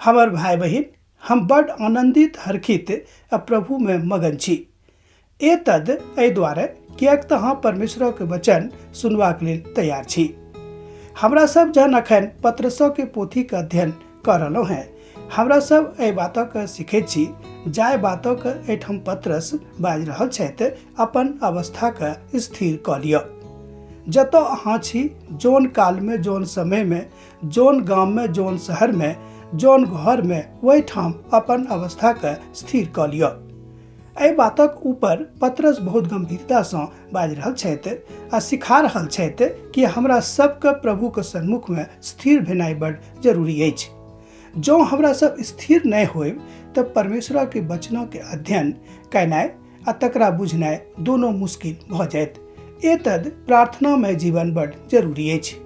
हमर भाय बहिन, हम बड्ड आनन्दित, हर्षित आ प्रभुमे मगन छी। एतद एहि दुआरे किएक तऽ अहाँ परमेश्वरक वचन सुनबाक लेल तैयार छी। हमरा सब जहन अखन पत्रसके पोथीके अध्ययन कऽ रहलहुँ हेँ, हमरा सब एहि बातक सीखैत छी, जाहि बातक एहिठाम पत्रस बाजि रहल छथि, अपन अवस्थाके स्थिर कऽ लिअ। जतऽ अहाँ छी, जौन कालमे, जौन समयमे, जौन गाममे, जौन शहरमे, जौन घरमे, ओहिठाम अपन अवस्थाके स्थिर कऽ लिअ। एहि बातक ऊपर पत्रस बहुत गंभीरतासँ बाजि रहल छथि आ सिखा रहल छथि कि हमरा सबके प्रभुके सन्मुखमे स्थिर भेनाइ बड जरूरी अछि। जँ हमरा सब स्थिर नहि होयब तऽ परमेश्वरके वचनके अध्ययन केनाइ आ तकरा बुझनाइ दोनो मुश्किल भऽ जायत। एतद प्रार्थनामय जीवन बड जरूरी अछि।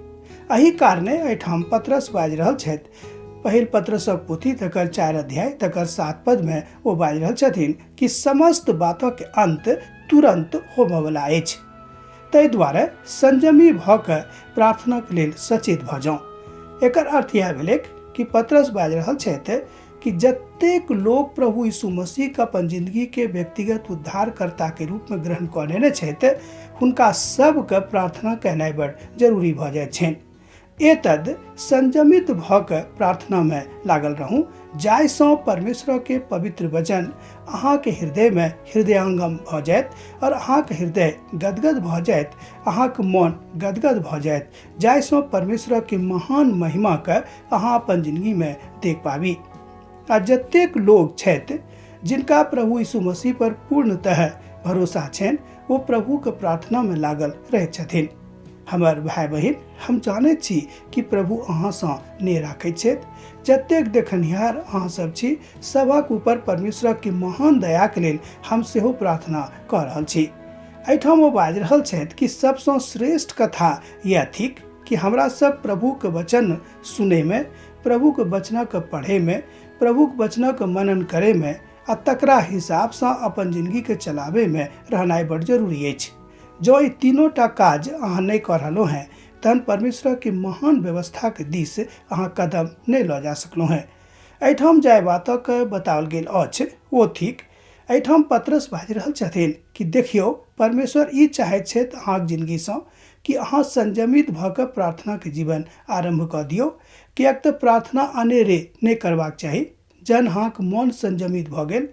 एहि कारणे एहिठाम पत्रस बाजि रहल छथि। पहिल पत्रसक पोथी तकर 4 अध्याय तकर 7 पदमे ओ बाजि रहल छथिन कि समस्त बातक अंत तुरंत होबयवला अछि। ताहि दुआरे संयमी भऽ कऽ प्रार्थनाक लेल सचेत भऽ जाउ। एकर अर्थ इएह भेलैक कि पत्रस बाजि रहल छथि कि जतेक लोक प्रभु यीशु मसीहके अपन जिंदगीके व्यक्तिगत उद्धारकर्ताके रूपमे ग्रहण कऽ लेने छथि, हुनका सबके प्रार्थना केनाइ बड़ जरूरी भऽ जाइत छनि। एतद संयमित भऽ कऽ प्रार्थनामे लागल रहू, जाहिसँ परमेश्वरके पवित्र वचन अहाँके हृदयमे हृदयांगम भऽ जायत और अहाँके हृदय गदगद भऽ जायत, अहाँके मन गदगद भऽ जायत, जाहिसँ परमेश्वरके महान महिमाके अहाँ अपन जिंदगीमे देख पाबी। आ जतेक लोग छथि जिनका प्रभु यीशु मसीह पर पूर्णतः भरोसा छनि, ओ प्रभुके प्रार्थनामे लागल रहैत छथिन। हमर भाय बहिन, हम जानैत छी कि प्रभु अहाँसँ ने राखैत छथि। जतेक देखनिहार अहाँ सब छी, सभक ऊपर परमेश्वरके महान दयाके लेल हम सेहो प्रार्थना कऽ रहल छी। एहिठाम ओ बाजि रहल छथि कि सबसँ श्रेष्ठ कथा यैह थिक कि हमरा सब प्रभुके वचन सुनैमे, प्रभुके वचनके पढ़ैमे, प्रभुके वचनके मनन करैमे आ तकरा हिसाबसँ अपन जिंदगीके चलाबैमे रहनाइ बड्ड जरूरी अछि। जँ ई तीनो टा काज अहाँ नहि कऽ रहलहुँ हेँ, तहन परमेश्वरके महान व्यवस्थाके दिस अहाँ कदम नहि लऽ जा सकलहुँ हेँ। एहिठाम जाहि बातक बताओल गेल अछि ओ थिक, एहिठाम पतरस बाजि रहल छथिन कि देखियौ, परमेश्वर ई चाहैत छथि अहाँक जिनगीसँ कि अहाँ संयमित भऽ कऽ प्रार्थनाके जीवन आरम्भ कऽ दियौ, किएक तऽ प्रार्थना अनेरे नहि करबाक चाही। जहन अहाँक मन संयमित भऽ गेल,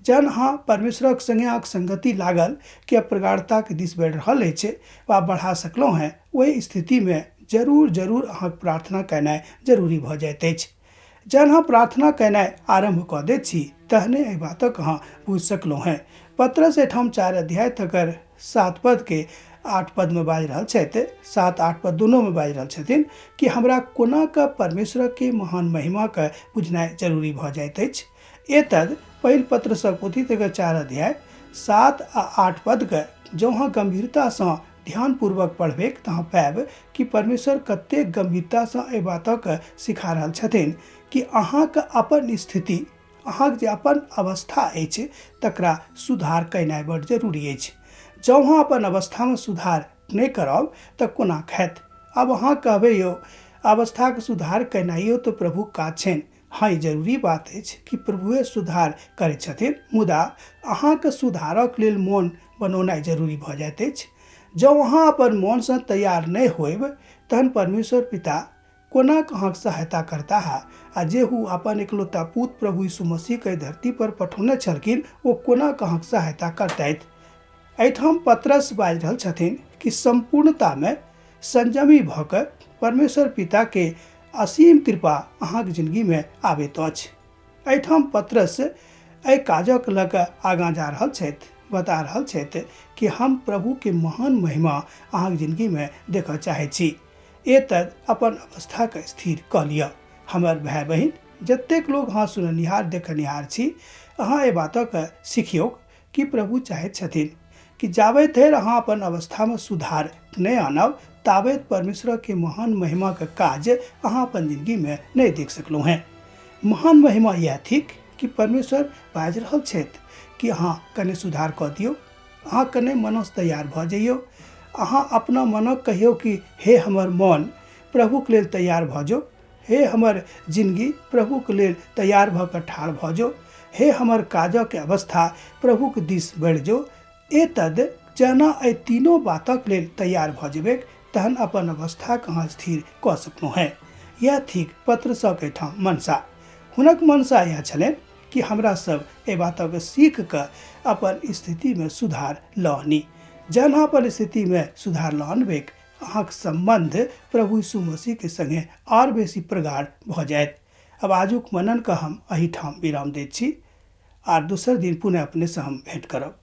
जहन अहाँ परमेश्वरक सङ्गे अहाँक संगति लागल कि आब प्रगाढ़ताके दिस बढ़ि रहल अछि वा बढ़ा सकलहुँ हेँ, ओहि स्थितिमे जरूर जरूर अहाँक प्रार्थना केनाइ जरूरी भऽ जाइत अछि। जहन अहाँ प्रार्थना केनाइ आरम्भ कऽ दैत छी, तहने एहि बातक अहाँ बुझि सकलहुँ हेँ। पतरस एहिठाम 4 अध्याय तकर 7 पदके 8 पदमे बाजि रहल छथि, 7-8 पद दुनूमे बाजि रहल छथिन कि हमरा कोना कऽ परमेश्वरके महान महिमाके बुझनाइ जरूरी भऽ जाइत अछि। एतद पहिल पत्रसँ पोथी तकर 4 अध्याय 7 आ 8 पदके जँ अहाँ गम्भीरतासँ ध्यानपूर्वक पढ़बैक तऽ अहाँ पायब कि परमेश्वर कतेक गम्भीरतासँ एहि बातक सिखा रहल छथिन कि अहाँके अपन स्थिति, अहाँके जे अपन अवस्था अछि तकरा सुधार केनाइ बड्ड जरूरी अछि। जँ अहाँ अपन अवस्थामे सुधार नहि करब तऽ कोना हैत? आब अहाँ कहबै, यौ अवस्थाके सुधार केनाइयो तऽ प्रभुक काज छनि। हँ, ई जरूरी बात अछि कि प्रभुए सुधार करैत छथिन, मुदा अहाँके सुधारक लेल मोन बनौनाइ जरूरी भऽ जाइत अछि। जँ अहाँ अपन मोनसँ तैयार नहि होयब तहन परमेश्वर पिता कोना कऽ अहाँक सहायता करताह? आ जे ओ अपन एकलौता पुत प्रभु यीशु मसीहके एहि धरती पर पठौने छलखिन, ओ कोना कऽ अहाँक सहायता करतथि? एहिठाम पतरस बाजि रहल छथिन कि सम्पूर्णतामे संयमी भऽ कऽ परमेश्वर पिताके असीम कृपा अहाँक जिंदगीमे आबैत अछि। एहिठाम पतरस एहि काजक लऽ कऽ आगाँ जा रहल छथि, बता रहल छथि कि हम प्रभुके महान महिमा अहाँक जिंदगीमे देखऽ चाहैत छी। एतद अपन अवस्थाके स्थिर कऽ लिअ। हमर भाय बहिन, जतेक लोक अहाँ सुननिहार देखनिहार छी, अहाँ एहि बातक सिखियौक कि प्रभु चाहैत छथिन कि जाबे धरि अहाँ अपन अवस्थामे सुधार नहि आनब, ताबे परमेश्वरके महान महिमाके काज अहाँ अपन जिंदगीमे नहि देख सकलहुँ हेँ। महान महिमा इएह थिक कि परमेश्वर बाजि रहल छथि कि अहाँ कने सुधार कऽ दियौ, अहाँ कने मनसँ तैयार भऽ जइयौ, अहाँ अपना मनक कहियौ कि हे हमर मन, प्रभुके लेल तैयार भऽ जाउ, हे हमर जिनगी, प्रभुके लेल तैयार भऽ कऽ ठाढ़ भऽ जो। हे हमर काजक अवस्था, प्रभुके दिस बढ़ि जो। एतद जहन एहि तीनो बातक लेल तैयार भऽ जेबैक तहन अपन अवस्थाके अहाँ स्थिर कऽ सकलहुँ हेँ। इएह थिक पत्रसक एहिठाम मनसा। हुनक मनसा इएह छलनि कि हमरा सब एहि बातक सीख कऽ अपन स्थितिमे सुधार लऽ आनी। जहन अहाँ अपन स्थितिमे सुधार लऽ अनबैक, अहाँक सम्बन्ध प्रभु यीशु मसीहके सङ्गे आओर बेसी प्रगाढ़ भऽ जायत। आब आजुक मननके हम एहिठाम विराम दैत छी आर दोसर दिन पुनः अपनेसँ हम भेंट करब।